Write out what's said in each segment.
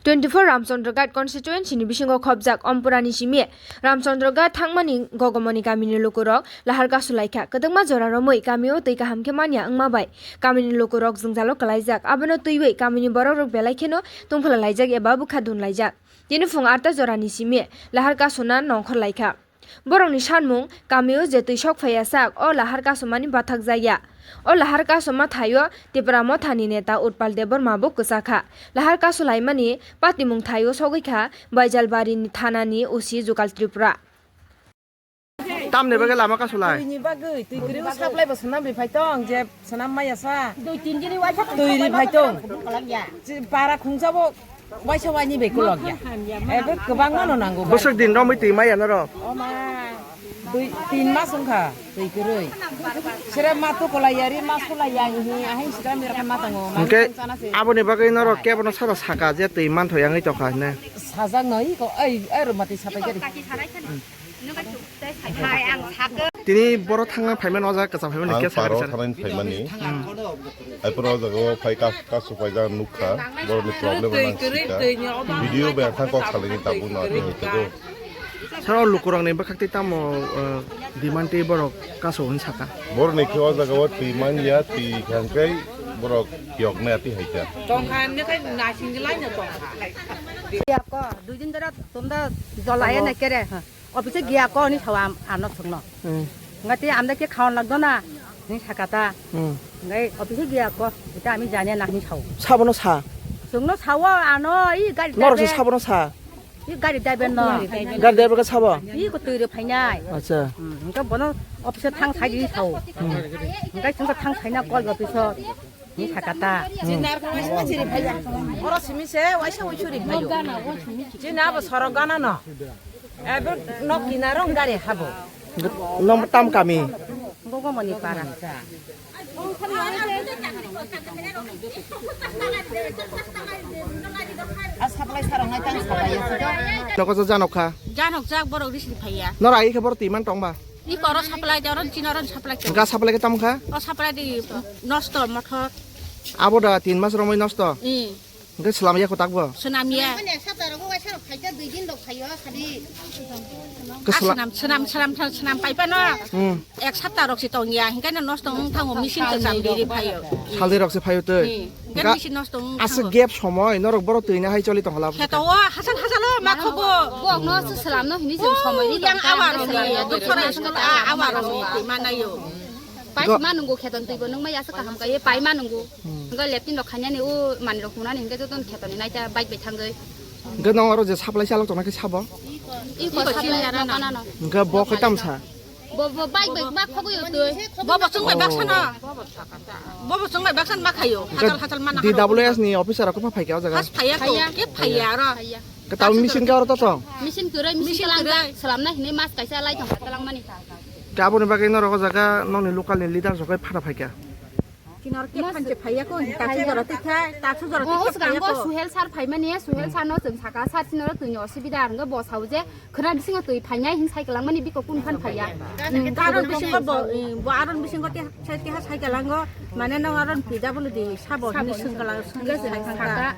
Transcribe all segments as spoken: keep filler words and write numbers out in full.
Twenty four Ramchandra Ghat constituency ni bisingo khobjak Ompura ni simi Ramchandra Ghat thangmani Gogomoni kamini lukurok lahar kasu laikha. Kwdwkma jora romwi kamio twi kaham khe manya wngma bai kamini lukurok jwngjalo kwlaijak. Abono twiwi kamini borokrok belai kheno tongphla laijak eba bwkha dun laijak. Tini phung arta jorani simi lahar kasuna nongkhor laikha. Borokni sanmung, kamio je twi sok phaiya sak, o lahar kasumani bathak jaya. O lahar kasuma thaio Tipra Mothani neta Utpal Debbarma bo kwchakha. Lahar kasu laimani patimung thaio sogwi kha Baijalbari ni thanani O C Jukal Tripura. Tamni bagwi lama kasu lai? Twi ni bagwi, twi kwrwi o supply bo swnam ri phai tong, je swnam maya sa. Twi ri phai tong. Je para khungsa bo Waisa waini bai kolok ya. Ebe kwbangma no nango. Bwswk din romwi twi maya norok? Oma dui tin mas wngkha twi kwrwi. Sere ma to kolai yari, mas kolai ya hi, ahin sida mi rakha ma tango. Hwnkhe aboni bagwi norok kebono sara saka je twi mantho yangwi tokha hwnwi. Sajak no iko, ai, ai, rwma twi sapai kari. Tini boro thangna phaimani o jaga kwcham phaimani. Ang khe paro sakha thangna phaimani. Hai poro o jaga o phai ka, kasu phai jak nukha. Borokni problem nang sikha. Video bai ang thang kok salini tabuk no tini tugo. Saro lukurokni bwkhak tei tamo, eh, demand tei borok kasu hwn saka. Borokni khe o jaga o twi man ya, twi kha hwnkhe borok yok nai atwi hai kha. Tongkha hwnkhe nasing lai no tongkha. Ko dui din dara tunda jolai na kere. Office giya ko ni sawa ano sungno. Hmm. Ngati amda ke khawan lagdo na ni sakata. Hmm. Ngai office giya ko ita ami jane na ni sao. Sabono sa. Sungno sawa ano i gari. Norok se driver. Sabono sa. I gari driver no. Gari driver ka sabo. I ko tui re phainai. Acha. Hmm. Ngka bono office thang sai ni sao. Hmm. Ngka sungka thang sai na call office. Ni sakata. Jini ar khe waisa waisa ri phaiya. Oro simi se waisa waisa ri phaio. Jini abo sorok gana no. Ebo nok kinaro gari habo. Nong tam kami? Gogomoni para. A supply sarong nai tang supply ya. Noko jo janok kha? Janok jak borok risi phaiya. Nora ai khe borok twi man tong ba? Iko oro supply de, oro chini oro supply de. Ga supply khe tamo kha? O supply de nosto mothor. Abo da tin mas romwi nosto? Hmm. Hwnkhe slam ya kho takbo? Swnam ya. Mane ek sapta rogo waisa rok phaikha, dui din rok phaio, sadi. Khe sla- Ah, swnam, swnam, swnam, swnam, swnam paipano. Hmm. Ek sapta rok si tong ya, hwnkhe no nosto wng thango, machine kwcham diri phaio. Saldi rok se phaio twi. Hmm. Hwnkhe machine nosto wng thango. Aswk gap somoi, norok borok twi na hai choli tong hala. Kheto o, hasal, hasal o, ma khobo. Bo, bo, no se slam no hini se somoi ni yang tong awa rok ni, slam ya, doktora twi school a, awa rok ni, twi ma naio. Pai ma nungo kheton twi bo nung ma yasa kaham ka ye pai ma nungo. Hmm. Hingke leptin rok khainani o mani rok hunani hingke jotono khetoni naita bike bai thangoi. Hingke nong oro je supply chalok tongna khe sabo? Iko supply rok kanano. Hingke bo khe tamsa? Bo, bo bike bai ma khogoi o twi. Bo bo chwng bai baksa no. Bo bo chwng bai baksa ma khaio. Hingke hachal hachal ma na D W S ni officer rok khe phaikha o jaga? Has phaiya ko, phaiya. Khe phaiya aro. Phaiya. Khe tamo machine khe oro to tong? Machine kwrwi, machine kwrwi. Salamna hinwi mas kaisa lai thangkha talangmani. Khe aboni bagwi norok o jaga nokni local ni leader rok khe phana phaikha? Kinor khe phanche phaiya ko, taksu jora twi khai, taksu jora twi khai phaiya ko. Suhel sir phaimani, Suhel sir no chwng saka, sir sinoro twini osubida, ang bo sao je khwna bisingo twi phainai hin sai kwlangmani biko kun phan phaiya. Aron bisingo bo, bo aron bisingo te sai keha sai kwlango, mane nong aron pida bolo di sabo hinwi swng kwlang, swng sai thangkha.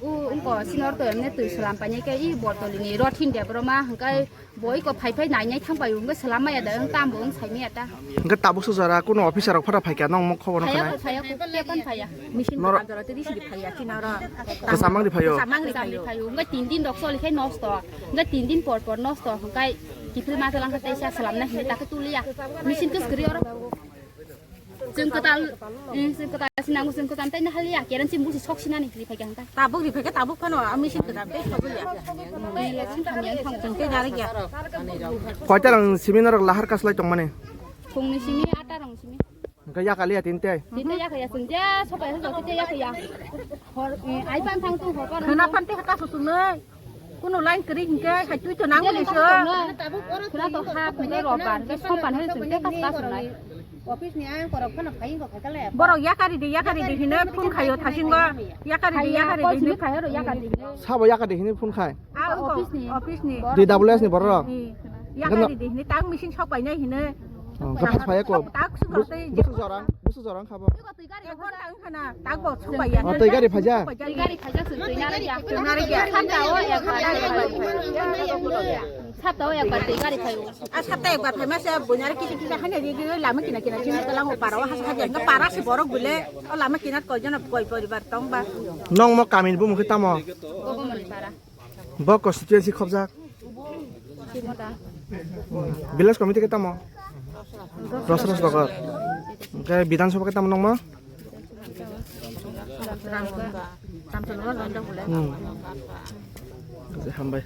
U, ungko sinor to emne twi salam painai khe i botolni rothin de boroma hwnkhe bo iko phai phai nainai thang pai hwnkhe salam maya da wng tam bo wng sai maya ta. Hwnkhe tabuk sujara kuno officer rok phara phaikha nong mok khobor phaya khanai? Phaya ko, phaya ko, phaya ko, phaya. Machine nor- jora twi sidi phaya chinaro. Kwcham mangri phaio? Kwcham mangri phaio. Hwnkhe tin din rok choli khe nosto. Hwnkhe tin din por por nosto hwnkhe kiphil ma tolangkha teisa salamna hinwi takhe tuliya. Machine kwskwrwi oro. Chwng kwtal, eh, chwng kwtal sinango, chwng kwtal tei nahaliya, keran si musi sok sinani ri phaikha hwnkha. Tabuk ri phaikha, tabuk phano, a machine kwtal tei sok ya. Eh, chwng thamya thang. Chwng tei narikya. Koita rang simi norok lahar kaslai tongmani? Phungni simi, ata rang simi. Hwnkha yakaliya tinte? Tinte yakaya, chwng je sopai hwnkha, tinte yakaya. Hor, eh, ai pan thang tu hor pan. Khwna pan te hata susungnai. Kuno line kwrwi hinkhe hai twi to nang bini se. Khwna to ha, khwna robar, hinkhe sopan hai chwng tei kasta sunai. Office ni ang korok phano phai wngkha kale. Borok yakari di, yakari di hinwi phone khaio thasingo. Yakari di, yakari di hinwi. Khaio ro yakari di hinwi. Sabo yakari di hinwi phone khai? Ah, office ni. Office ni. D W S ni borok? Ni. Yakari di hinwi tang machine sok painai hinwi. Oh, hwnkhe phai, phai ko. Tak sung rw tei. Busu jorang, busu jorang khabo. Ek ghonta wngkha na, tak bo sung bai ya. Oh, tei gari phaijak? Tei gari phaijak, chwng twi narwk ya. Twi narwk ya. Sapta o ek hapta. Sapta o ekbar twi gari phai o. A sapta ekbar phai ma se bunyar kiti kiti haino ri ri lama kina kina chini talang o para o hasa haja. Para se borok bule o lama kina koi jona koi poribar tong ba. Nong mo kamini bumung khe tamo? Bogomoni para. Bo constituency khobjak? Village committee khe tamo? Rosros Bagor. Hwnkhe Bidhan Sabha khe tamo nongmo? Hmm. Hambai.